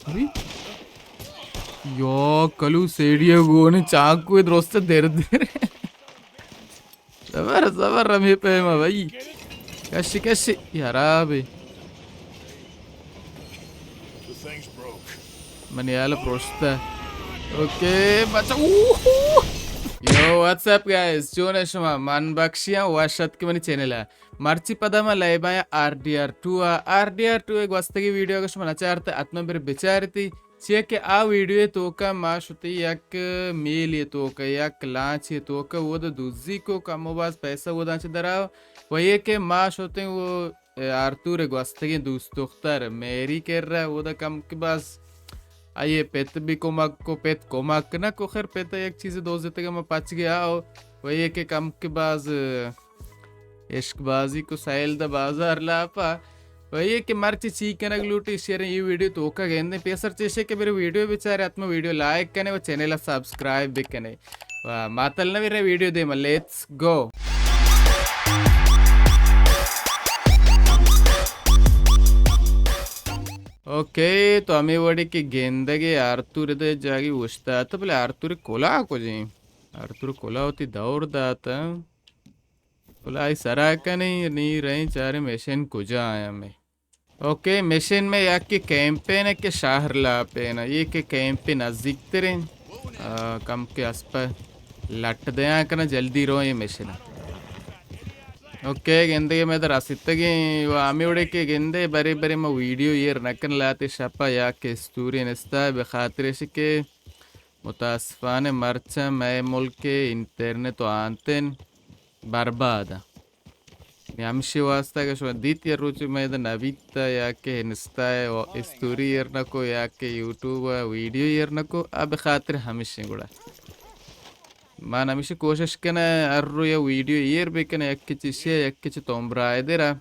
ابھی؟ یا کلو سیڑھی گونے چاکو درست در در۔ زبر، زبر ہمے پیما بھائی۔ کشی، کشی۔ یہ خراب ہے۔ منی حال پروشتا۔ اوکے، بچا۔ اوہ۔ Yo, what's up guys? چون ہے شما؟ من بخشیاں، وش اتک منی چینل ء۔ مرچی پدا ما لائیو آں آر ڈی آر ٹو ء۔ آر ڈی آر ٹو ء گوستگی ویڈیو اگر شما نہ چارت، حتما بر بچارتی۔ چیا کہ آ ویڈیو ء توکا ما شتی یک میل ء توکا، یک لانچ ء توکا، اودا دزی کو، کم و باز پیسہ اودا چہ درا۔ و یہ کہ ما شتیں وہ آرتور ء گوستگیں دوست دختر میری کرا، اودا کم کہ باز آئی ء پت بھی کمک کو، پت کمک نہ کو، خیر پت ء یک چیز دوزتگ ما پچ گیا۔ و یہ کہ کم کہ باز عشق بازی کو سیل دا بازار لاپا۔ و یہ کہ مرچی چی کنگ لوٹی شیئر اے ویڈیو توکا گندیں، پیسر چیشے کہ میرے ویڈیو بچارے، حتما ویڈیو لائک کنے و چینل سبسکرائب بکنے۔ و ماتل نہ میرے ویڈیو دے ما، لیٹس گو۔ اوکے، تو ہمیں وڑے کہ گندگے آرتور دے جاگی اوشتا تو بلے آرتور کلا کجیں؟ آرتور کلا ہوتی دور داتا۔ بلائی سرا کنیں، نی رہیں چاریں مشن کجا آیا میں۔ اوکے، مشن میں یک کیمپین ہے کہ شہر لاپین ہے، یہ کہ کیمپ نزدیک ترین، آ، کم کے اسپا لٹ دیاں کنا جلدی رو یہ مشن۔ اوکے، گندے میں در رسیتگیں و ہمیں وڑے کہ گندے برے برے ما ویڈیو ایر نکن لاتے شپا یا کہ استوری نستا ہے بخاطر اش کہ متاسفانہ مرچاں مئے ملک ء انٹرنیٹ و آنتن برباد انت۔ یعنی ہمشی واسطہ کہ شما دیت یا روچ مئے ادا نہ بیت یا کہ انسٹا ء و استوری ایر نہ کو یا کہ یوٹیوب ء ویڈیو ایر نہ کو، آ بخاطر ہمشی گڑا۔ من ہمشی کوشش کنہ ہر رو یا ویڈیو ایر بکنہ، یک چشی یک چ توم برائے درا۔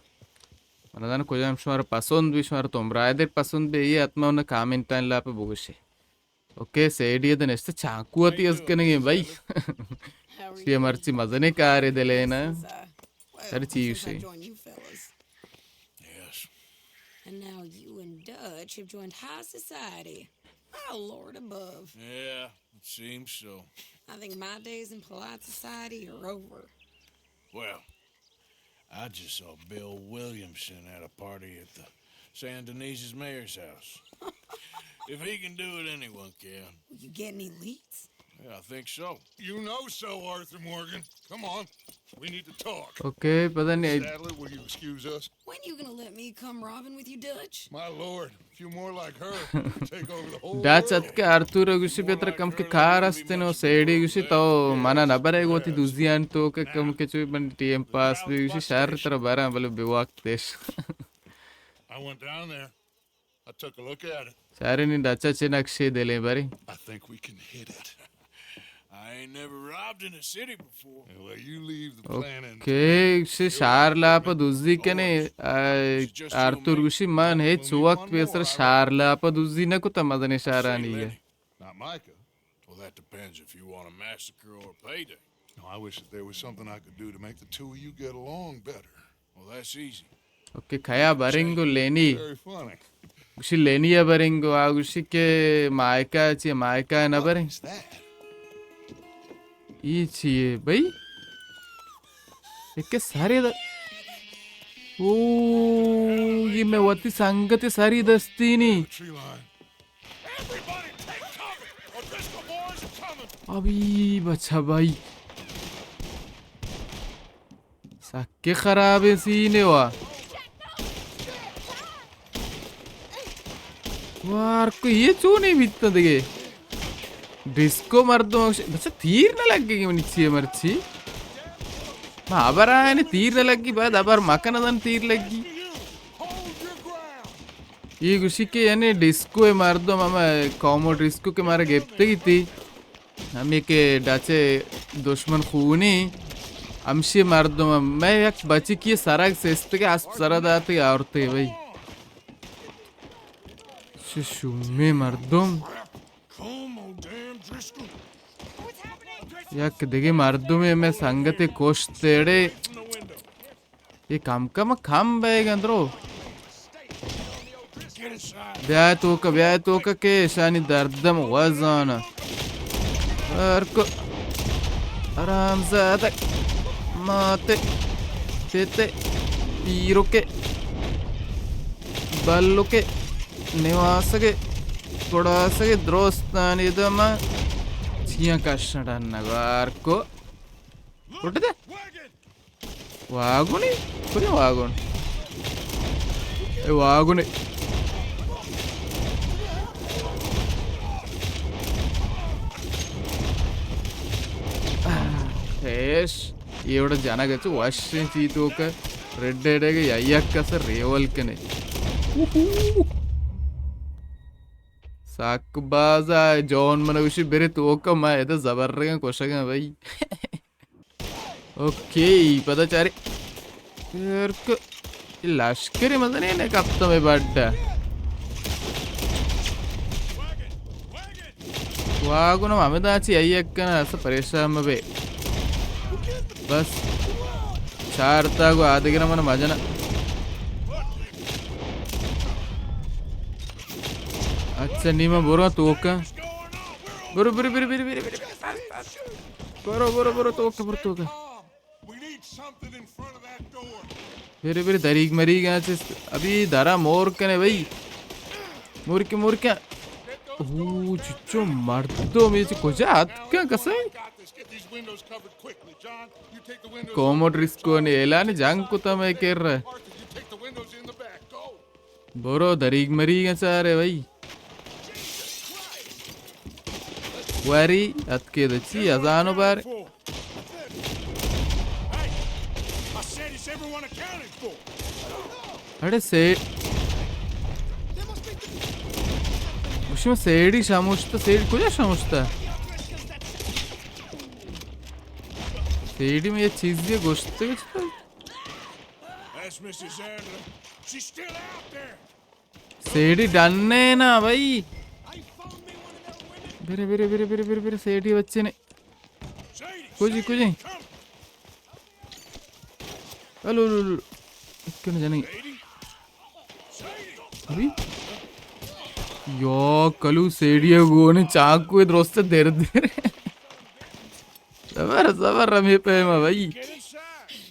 من نزاناں کجام شمارا پسند بی، شمارا توم برائے در پسند بی، یہ حتما انہاں کامنٹانی لاپ بگوشے۔ اوکے، سیڈی ء نشتہ چانکو ء تیز کنگیں بھائی۔ شی مرچی مزنے کارے دلے نا۔ سر چی شی؟ Yes. And now you and Dutch have joined high society. My lord above. Yeah, it seems so. I think my days in polite society are over. Well, I just saw Bill Williamson at a party at the Saint Denis's mayor's house. If he can do it, anyone can. You get any leads? Yeah, I think so. You know so, Arthur Morgan. Come on. We need to talk. Okay, پتہ نہیں۔ Sadler, will you excuse us? When you gonna let me come robbing with you, Dutch? My lord. ڈاچ اتکہ آرتور ء گوشی، پہ ترا کمکے کار است انت۔ و سیڈی گوشی، تو منا نہ برئے گوں وتی دزیانی توک ء، کمکے چو من ٹیم پاس بی۔ گوشی، شر، ترا براں بلے بے وقت اش۔ I went down there. I took a look at it. چارے نی ڈاچ ء چے نقشے دلیں برے۔ I think we can hit it. I ain't never robbed in a city before. Well, you leave the planning to me. Okay, گوشی شار لاپ ء دزی کنے۔ آ، آرتور گوشی، من ہچ وقت پیسر شار لاپ ء دزی نہ کتہ مزنیں شارانی ء۔ Not Micah. Well, that depends if you want a massacre or a payday. No, I wish that there was something I could do to make the two of you get along better. Well, that's easy. Okay, کیا برنگو لینی۔ Very funny. گوشی لینی ء برنگو، آ گوشی کہ مائکا چی، مائکا ء نہ بریں۔ What is that? ای چی ہے بھائی؟ ایک ساری دا، او، یہ میں وتی سنگت ساری دستینی۔ Tree line. Everybody take cover. O'Driscoll boys are coming. ابھی بچا بھائی۔ سکے خرابیں سینے وا۔ وار کو یہ چونی بیتا دگے۔ ڈسکو مردم اکش-، بچا تیر نہ لگے گی منی چیے مرچی۔ ما ابر آنے تیر نہ لگی، بعد ابر مکن دن تیر لگی۔ یہ گوشی کہ یعنی ڈسکو مردم ہم قوم ڈسکو کہ مارا گپتگی تھی۔ ہمے کہ ڈچ ء دشمن خونی ہمشی مردم ء۔ مئے یک بچکی سرگ سستگ ء اسپ سرا داتگ آورتگ بھئی۔ چہ شومیں مردم۔ یک دگہ مردمے مئے سنگتے کشت ایڑے۔ اے کم کم کم بیگ اندرو۔ بیا توکا، بیا توکا کہ اشانی دردم وزانا. ارکو. حرام زادک. ماتے. پیتے. پیروکے. بلوکے. نواسگے. گڑاسگے درستانی دما. چیاں کشن ڈن نگار کو. اٹھ دے. واگنے؟ کجا واگن؟ اے واگنے. پیش. اے وڑا جنگ چو وشیں چی توکا. ریڈ ڈیڈ ءَ یا یک کس ریول کنے. اوہو. سک باز ءَ جون من گوشی برے توکا، ما ادا زبرگاں کشگاں بھائی. اوکے، پدا چارے. ارک. لشکر مزنیں نے کپتم بڈ. واگن ہمے داں چی آئی یک کن، اصل پریشان مبے. بس. چار تا گو آدگر من مجنا. اچھا، نیمہ برو توکا. برو، برو، برو، برو. برو، برو، برو، توکا، برو توکا. برے، برے، دریگ مریگ ءَ چست. ابھی درا مور کنے بھائی. مورکے، مورکے. اوہ، چچو مردم، اے چہ کجا اتکاں کسے؟ کوموڈ ریسکو نے اعلان جنگ کتا مئے کر. برو، دریگ مریگ ءَ چارے بھائی. وری اتکے دچی ازانو بار. اڑے سے، گوشی من سیڑی شموشتا، سیڑی کجا شموشتا؟ سیڑی میں یہ چیزی گوشتے گوشتا. سیڑی ڈنے نا بھائی. برے، برے، برے، برے، برے، برے، سیڑی بچے نے. کجی، کجی. الو، الو، الو. اکن جنی. ابھی؟ یا کلو سیڑی گونے چاکو درست در در. زبر، زبر ہمے پیما بھائی.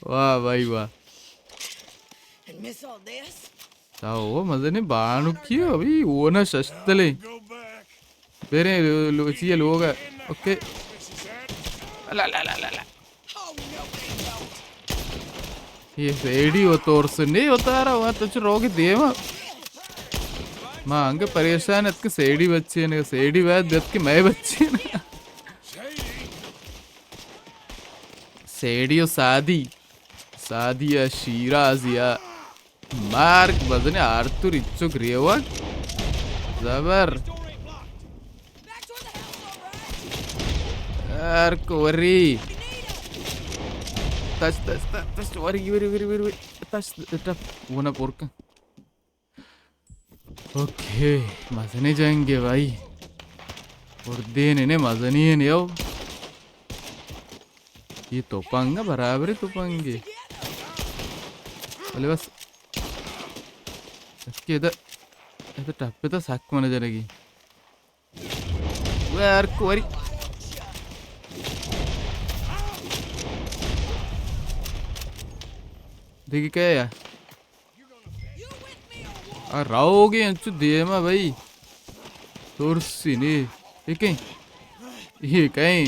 واہ بھائی واہ. تا او مزنیں بانکی ابھی اونا ششتلے. بریں لو-، چی لوگ. اوکے. لا، لا، لا، لا، لا. یہ سیڑی و تورس نے اتارا، وہاں تو چھ روگ دیما. ما انگہ پریشان ات کہ سیڑی بچے نے، سیڑی باید بیت کہ مئے بچے نے. سیڑی و سادی. سادی ءَ شیرازی ءَ مارک بزنے آرتور اچو گریوگ. زبر. آرک وری. تچ، تچ، تچ، تچ، وری، وری، وری، وری، وری. تچ، ٹپ، ونا پورکن. اوکے، مزنیں جنگے بھائی. اردین نے مزنی ہے نیو. یہ توپنگ برابر توپنگے. بلے بس. اس کے ادھر، ادھر ٹپ پہ تو سک من جنگی. ویر کوری. دیکھ کیا ہے؟ آ راوگے انچو دیما بھائی. ترسی نی. یہ کہیں؟ یہ کہیں؟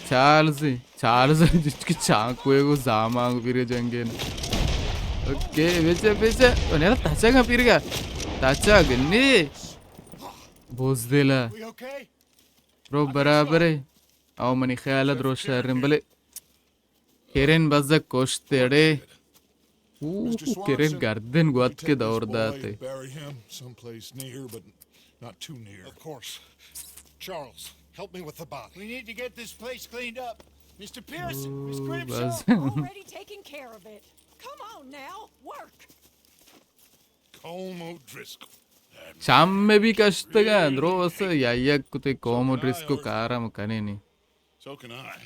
چارلز، چارلز جس کی چانکوے کو زامانگ پیرے جنگے نا. اوکے، پیچھے، پیچھے. او نیرا تچا گا پیرگا. تچا گنی. بوز دیلا. رو برابر ہے. او منی خیال درو شرم بلے. کرن بزگ کشت اڑے. اوہ، کرن گردن گوات کے دور داتے. Of course. Charles, help me with the body. We need to get this place cleaned up. Mister Pearson, Miss Grimshaw. Already taking care of it. Come on now, work. Colm O'Driscoll. چم بھی کشتگا، درو اس یا یک کتے کوم و ڈرسکو کارم کنینی. So can I.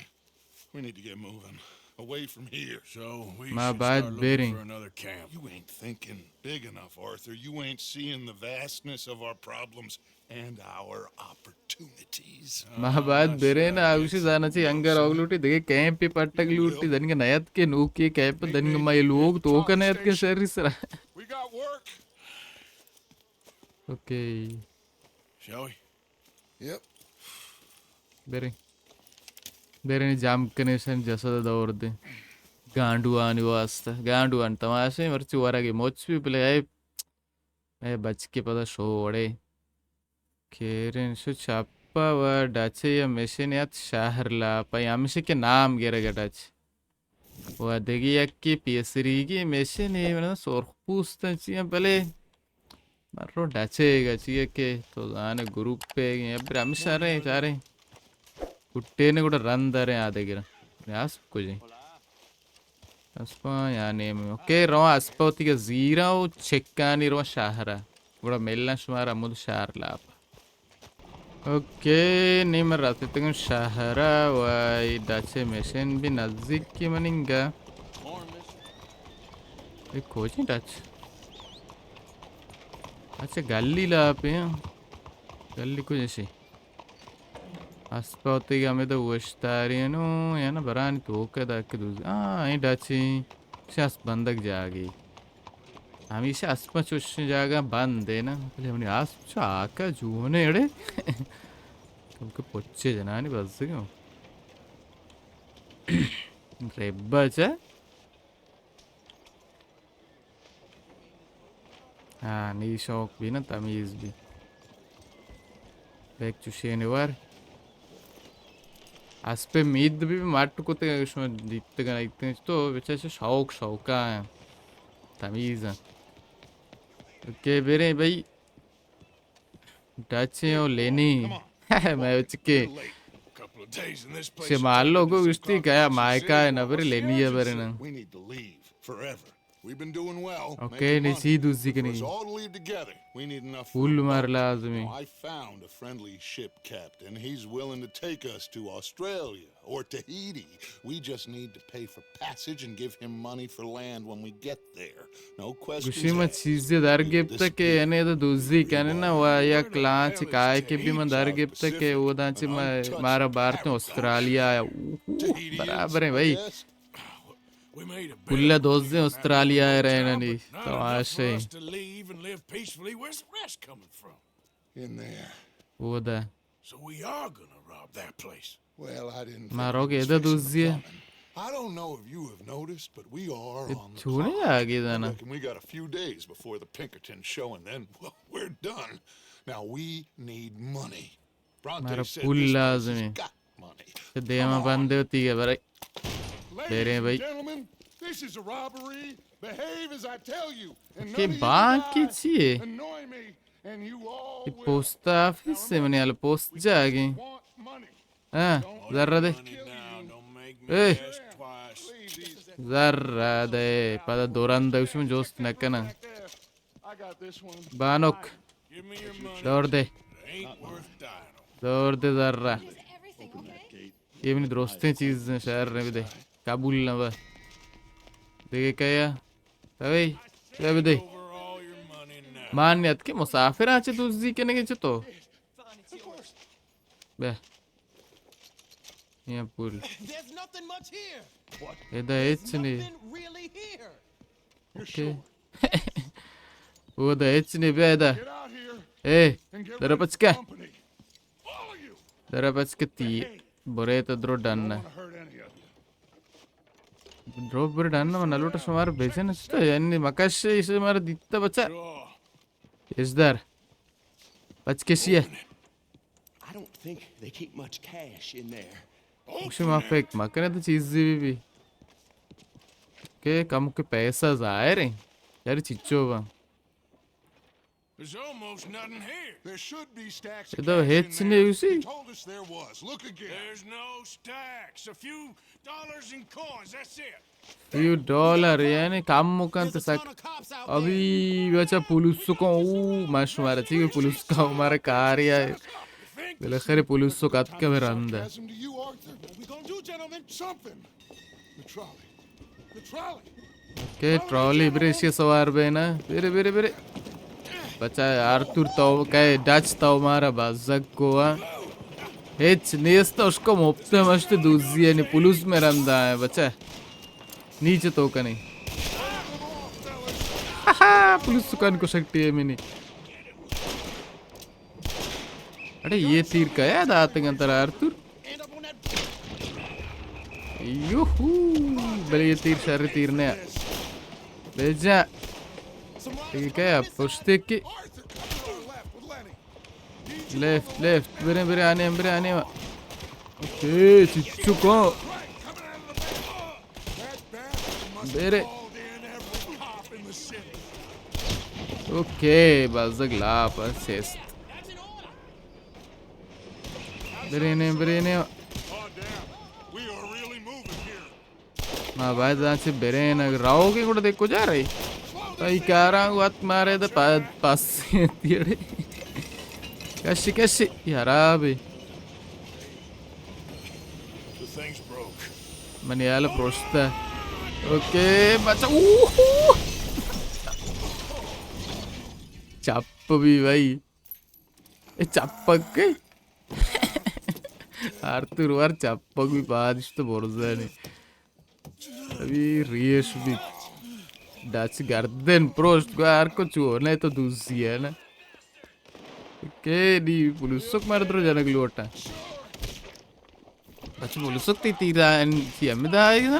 We need to get moving. away from here. So we ما should باید start looking بریم. For another camp. You ain't thinking big enough, Arthur. You ain't seeing the vastness of our problems and our opportunities. ما باید برین، آ گوشی زانا چی انگر آگ لوٹی، دگه کیمپی پٹگ لوٹی، دنگه نیت که نوکی کیمپ، دنگه ما لوگ تو که نیت که شری سرا. We got work. Okay. Shall we? Yep. بریں. بریں جام کنیں، شن جسد دور دیں. گانڈوانی واسطہ. گانڈوان تماشے مرچی ورگے مچ بھی بلے اے، اے بچکے پدا شو وڑے. کیرن شو چپا و ڈچے یا مشن یات شہر لاپا، یا ہمیشہ کہ نام گرگ ڈچ. و دگہ یکے پیسریگی مشن اے، من سرخ پوستاں چیاں، بلے من رو ڈچے گا چیئے کہ تو زانے گروپ پہ گئے، اب ہمیشہ رہے چارے. کٹے نے گوڑا رند رہے آدے گرا. اسپ کجے؟ اسپاں یا نیم. اوکے، رواں اسپا وتی زیراں و چکانی رواں شہرا. گڑا ملنا شمارا مد شہر لاپ. اوکے، نی من رسیتگوں شہرا و اے ڈچ مشن بھی نزدیک کی مننگا. اے کجیں ڈچ؟ اچھا، گلی لاپے ہاں. گلی کجے شی؟ اسپا وتی ہمے دو اوشتاری نو، یا نا برانی توکا دا کہ دوز. آ، اے ڈچی. شاس بندگ جاگی. ہمیشہ اسپاں چوشیں جاگہ بند اے نا، بلے منی اسپ چو آکا جونے اڑے. کم کہ پچے جنانی بزگوں. ریبا چا؟ ہاں، نی شوق بھی نا تمیز بھی. بیک چوشیں وار. اسپے مید بھی مٹ کتے شما دیتگن ایتگن تو بچہ شوق شوقا ہیں. تمیز ہیں. اوکے، بریں بھائی. ڈچیں و لینی. میں چکے. شمال لوگو گشتی گیا مائکا ہے نبر لینی ہے برنا. We've been doing well. Okay, نی چی دوزی کنی؟ If we all leave together, we need enough for a boat. پول مار لازمی. Now, I found a friendly ship captain. He's willing to take us to Australia or Tahiti. We just need to pay for passage and give him money for land when we get there. No questions asked. گوشی من چیزی در گپتا کہ انے دا دوزی کنی نا و یک لانچ کائے کہ بھی من در گپتا کہ او دانچ مارا بارتیں استرالیا. برابر ہیں بھائی. پول دوزیں استرالیا ء رہنانی تماشے. In there. اودا. So we are gonna rob that place. Well, I didn't think it was fixing to come. ما روگ ادا دوزی. I don't know if you have noticed, but we are on the clock. چونے آگے دانا. I reckon we got a few days before the Pinkertons show, and then, well, we're done. Now we need money. مارا پول لازم ہے. تو دیما بندے ہوتی ہے برے. بیرے بھائی. کہ بانک کی چی ہے؟ یہ پوسٹ آفس ہے، منی حال پوسٹ جاگے. ہاں، ذرہ دے. اے، ذرہ دے، پدا دوران دوشم جوست نکنن. بانک، دور دے. دور دے ذرہ. یہ منی درستیں چیز ہیں، شہر نے بدے. قبول نہ با. دیگه کیا؟ اوی، بیا بدے. مان نیت کہ مسافر آچے دوزی کنگے چہ تو. بیا. یہ پول. ادا ہچ نہیں. اوکے. او دا ہچ نہیں، بیا ادا. اے، در پچکا. در پچکتی. برے تو درو ڈن. درو بر ڈن، من لوٹ شمار بیچن است، یعنی مکش اسے مار دیتا بچا. اس در. پچکشی ہے. I don't think they keep much cash in there. گوشی ما فکر مکنه تو چیزی بی بی. کہ کم کہ پیسہ ظاہر ہیں. یار چچو با. There's almost nothing here. There should be stacks of cash in there. ادا ہچ نہیں اسی. He told us there was. Look again. There's no stacks. A few dollars and coins, that's it. Few dollar یعنی کم مکن تو سک. ابھی بچا پولیس کو، او، ما شمارا چی پولیس کا ہمارا کار ہے. بالاخره پولیس کو کت کے برنده. Sarcasm to you, Arthur? What we gonna do, gentlemen? Something. The trolley. The trolley. Okay, trolley, برے، ایشی سوار بینا. برے، برے، برے. بچا، آرتور تو کئے، ڈچ تو مارا بزگ کو، ہاں. ہچ نیست، اشکو مفت مشت دوزی ہے، نی پولیس میں رندا ہے، بچا. نیچے تو کنے. پولیس سکان کو سکتی ہے منی. اڑے، یہ تیر کیا داتگ انت ترا آرتور؟ یوہو، بلے یہ تیر شر تیر نہ. بجا. یہ کیا پشتے کی؟ لیفٹ، لیفٹ، برے، برے، آنے، برے، آنے. اوکے، چچو کو. برے. اوکے، بزگ لاپ اسسٹ. برے نے، برے نے. ما باید داں چہ برین، اگر راوگیں گڑا دے کجا رہی؟ تئی کاراں وت مارے دے پا-، پاس تیڑے. کشی، کشی، یار آبی. منی حال پروشتا. اوکے، بچا. اوہ! چپ بھی بھائی. اے چپک کے؟ آرتور وار چپک بھی پادش تو برزانی. ابھی ریش بھی ڈچ گردن پروشت گو ہر کو چو، نہیں تو دوزی ہے نا. کہ دی پولیسک مرد رو جنگ لوٹا. اچھا، پولیسک تی تیرا ان سی ہمیں دا آئے گا نا.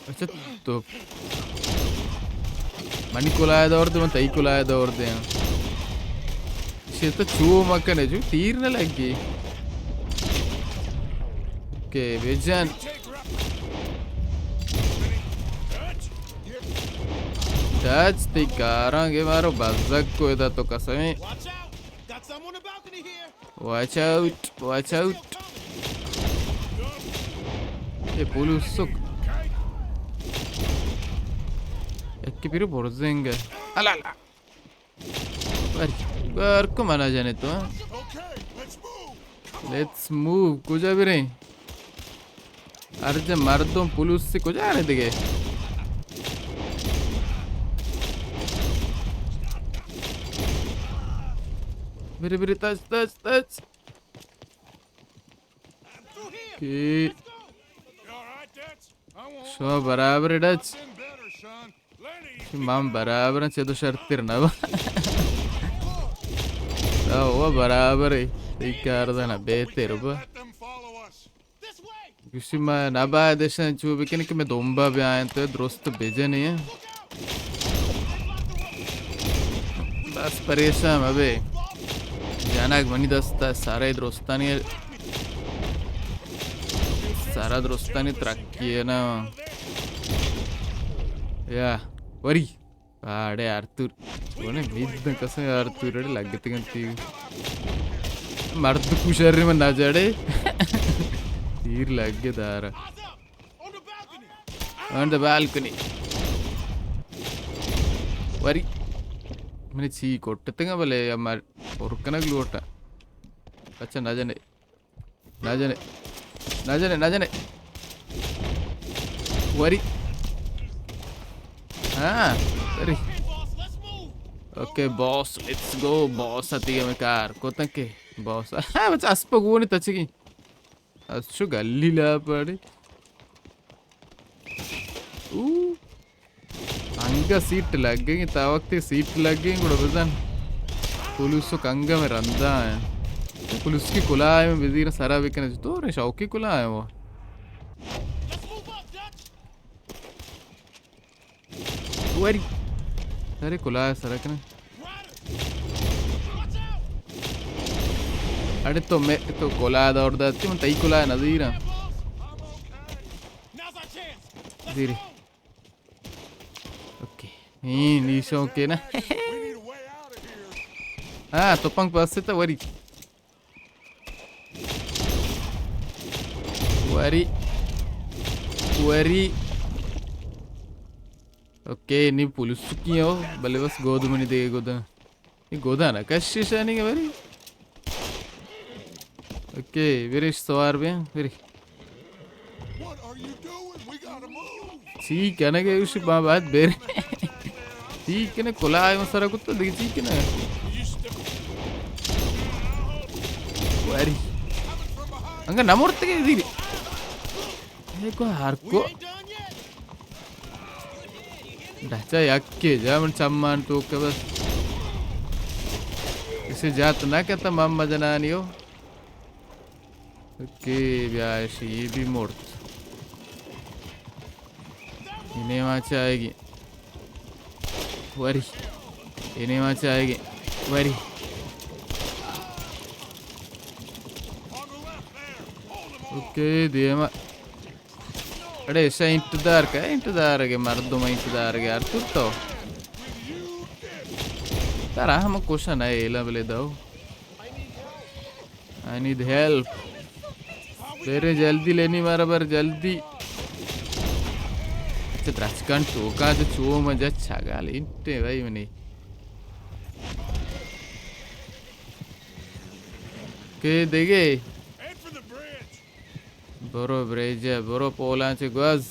اچھا، تو منی کلائے دور دے، من تئی کلائے دور دے. شیر تو چو مکنے جو تیر نہ لگی. کہ بجن. ڈچ تی کاراں گے مارو بزگ کو ادا تو قسمیں. Watch out, watch out. اے پولیسک. یکی پیرو برزنگ. الا الا. بر، بر کو منا جانے تو، ہاں؟ Let's move. کجا بریں؟ ہر جا مردم پولیس سے کجا رہے دیگه؟ برے، برے، تچ، تچ، تچ. کہ شما برابر ڈچ. من برابر چہ تو شرتر نہ با. تو وہ برابر ہے. تی کار دنا بہتر با. گوشی ما نباید اشان چو بکنی کہ میں دنبا بیاین تو درست بجنی. بس پریشان مبے. جنگ منی دستا سارے درستانی، سارا درستانی ترقی ہے نا. یا وری. آڑے آرتور. کونے مید کسے آرتور اڑے لگتے گنتی. مرد کو شر میں نہ جڑے. تیر لگ گئے دارا. آن دا بالکنی. وری. منی چی کوٹتگا بلے یا مر. اور کنگ لوٹا. اچھا نہ جنے. نہ جنے. نہ جنے، نہ جنے. وری. ہاں. وری. اوکے، باس، لیٹس گو. باس آتی ہے میں کار. کوتن کے؟ باس. ہاں، بچہ اسپا گونی تچگی. از چو گلی لا پڑی. او. انگا سیٹ لگیں، تا وقتی سیٹ لگیں، گڑا بزن. پولیسک انگا میں رندا ہیں. پولیسکی کلا ہے، میں بزیر سرا بکنے. تو رے شوقی کلا ہے وہ. وری. ارے کلا ہے سرا کنے. اڑے تو میں تو کلا دور داتی، من تئی کلا نظیرا. زیری. اوکے. نی، نی شوقے نا. ہاں، تو پنک پاسے تا وری. وری. وری. اوکے، نی پولیس کی ہو، بلے بس گود منی دے گودا. یہ گودا نا کشش ہے نہیں وری. اوکے، ویریش سوار بے، وری. چی کنگ ءَ؟ ایشی ما باید بریں. چی کنگ؟ کلاہ ءَ سر کت، دگہ چی کنگ؟ وری انگا نہ مرتگ ءَ دیری. اے کو ہر کو. ڈچا یکے جا من چمان توک بس. اسے جات نہ کتا ماما جنانیو. اوکے، بیا ایشی، یہ بھی مرد. یہ نیما چاہے گی. وری. یہ نیما چاہے گی. وری. اوکے، دیما. اڑے، ایشا انتظار کا، انتظار کے مردم انتظار کے، آرتھر تو. ترا ہم کشن ہے، ایلا بلے دو. I need help. برے جلدی لینی مارا بر جلدی. اچھا، درچکان ٹوکا جو چو مجا چگال انٹے بھائی منی. کہ دگے. برو بریج، برو پولاں چہ گوز.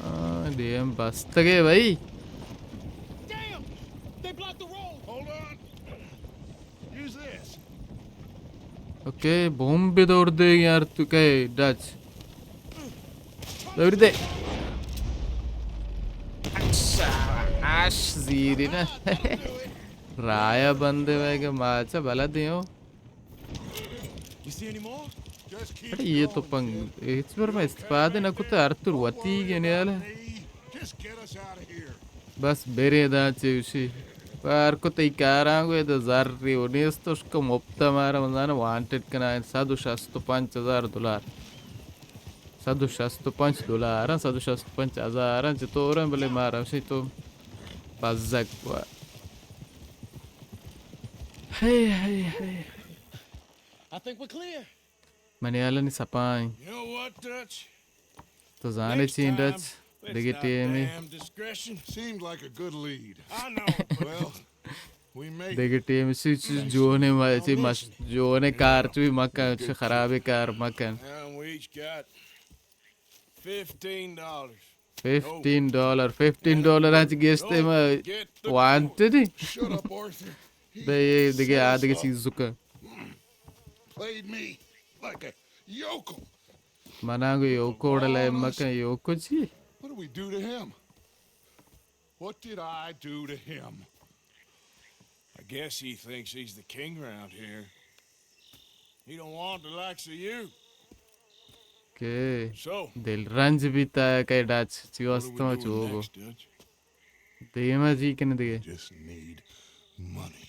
آ، دیم بستگے بھائی. اوکے، بمب دور دے یار تو کئے ڈچ. دور دے. اچھا، آش زیری نا. رایا بندے وے کہ ماچا بلا دیو. اڑے یہ تو پنگ، ہچ بر میں استفادہ نہ کتا، آرتھر وتی گنے آلا. بس برے دا چوشی. پار کو تئی کاراں گو، ادا زر ریو نیست، اس کو مفت مارا مزانا وانٹڈ کنا، صد و شست و پنچ ہزار دلار. صد و شست و پنچ دلار، صد و شست و پنچ ہزار، چطور ہیں بلے مارا اسی تو بزگ کو. ہے، ہے، ہے. I think we're clear. منی حال نی سپائیں. You know what, Dutch? تو زانے چین ڈچ، دگہ ٹیمے. Seemed like a good lead. I know. Well, we made it. دگہ ٹیم سی چی جونے ما-، چی مش-، جونے کار چی مکن، چی خرابے کار مکن. And we each got fifteen dollars. Fifteen dollar, fifteen dollar آج گیشتے ما وانٹڈ. Shut up, Arthur. بے یہ دگہ آ دگہ چیز زکا. Played me like a yokel. منا گو یوکو ڈلے مکن یوکو چی؟ What do we do to him? What did I do to him? I guess he thinks he's the king around here. He don't want the likes of you. کہ دل رنج بیتا کہ ڈچ چی واسطہ چوگو. دیما جی کن دگہ.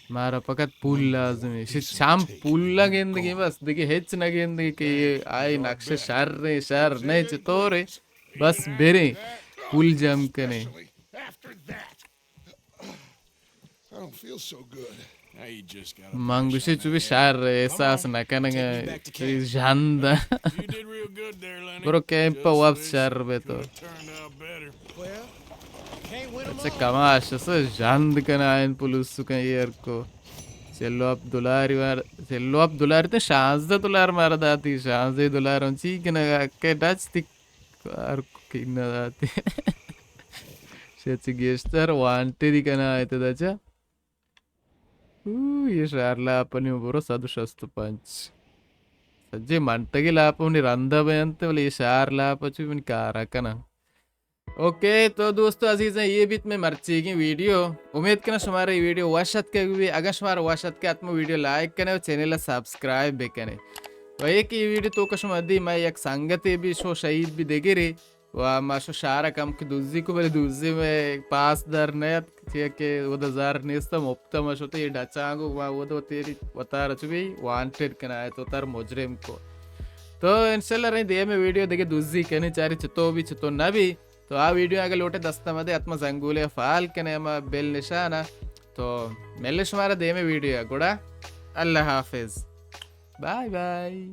مارا فقط پول لازم ہے. شی چم پول گندگی بس، دگہ ہچ نہ گندگی کہ یہ آئی نقش شر ہے، شر نہیں چطور ہے. بس بریں، پول جم کنیں. I don't feel so good. Now you just gotta من گوشی چو بی شر احساس نکنگ جند. You did real good there, Lenny. برو کیمپ واپس شر بے تو. Turned out better. Well, can't win 'em all. اچھا کماش اسے جند کنا این پولیس کن ایر کو. چلو اب دلاری مار، چلو اب دلاری تے شانزدہ دلار مارا داتی، شانزدہ دلار ہم چی کنا کہ ڈچ تی کار کو کینہ داتی. شچ گیشتر وانٹڈ کنا ایت دچا. او، یہ شار لاپنی برو صد و شست و پنچ. سجے منٹگی لاپنی رندا بینت، ولی یہ شار لاپ چو من کارا کنا. اوکے، تو دوستو عزیزاں، یہ بیت میں مرچیگیں ویڈیو. امید کنا شمارا یہ ویڈیو وش اتکگ بی. اگاں شمارا وش اتکگ، حتما ویڈیو لائک کنے و چینل سبسکرائب بکنے. و ایک یہ ویڈیو تو کہ شما دی، میں یک سنگتے بھی شو شہید بھی دگرے. و ما شو شہر کم کہ دوزی کو، بلے دوزی میں پاس در نیت، چیا کہ ودا زر نیست، مفت ما شو تے ڈچانگو، ما ودا تیری وتار چو بی وانٹڈ کنایت، وتار مجرم کو. تو انشاءاللہ رہی دیمے ویڈیو دگہ دوزی کنی، چاری چتو بی چتو نہ بی. تو آ ویڈیو اگہ لوٹے دست مدے، حتما زنگولے فعال کنے، ہما بیل نشانہ. تو ملے شمارا دیمے ویڈیو گڑا. اللہ حافظ. Bye bye.